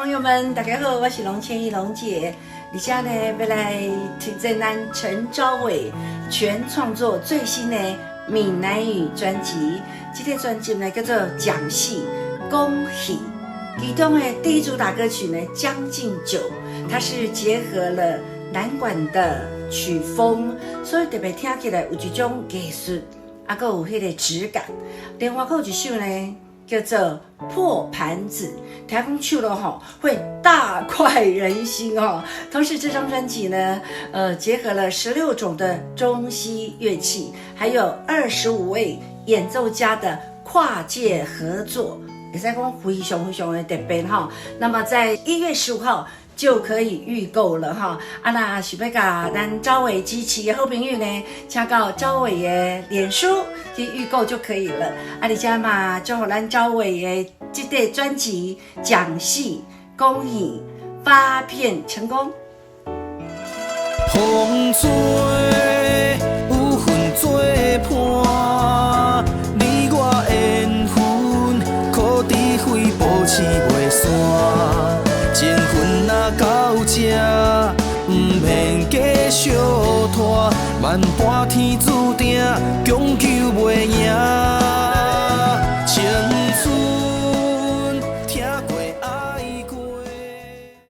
朋友們，大家好，我是龍千億龍姐。而家呢，欲來推薦咱陳昭偉全創作最新的閩南語專輯。這個專輯呢叫做《講戲講戲》，其中的第一主打歌曲呢《將進酒》，它是結合了南管的曲風，所以特別聽起來有一種藝術，啊，閣有彼個質感。另外閣有一首呢，叫做《破盤子》，聽講唱了吼會大快人心哦。同時，這張專輯呢，結合了16種的中西樂器，還有25位演奏家的跨界合作，會使講非常非常的特別哈。那麼，在1月15號就可以預購了哈。啊，若想欲共咱昭偉支持的好朋友呢，請到昭偉的臉書去預購就可以了。啊，而且嘛，祝福咱昭偉的這個專輯《講戲講戲》發片成功。風吹有份做伴，你我緣分苦智慧保持袂散。情分若到這，毋免加相拖，萬般天注定，強求袂贏。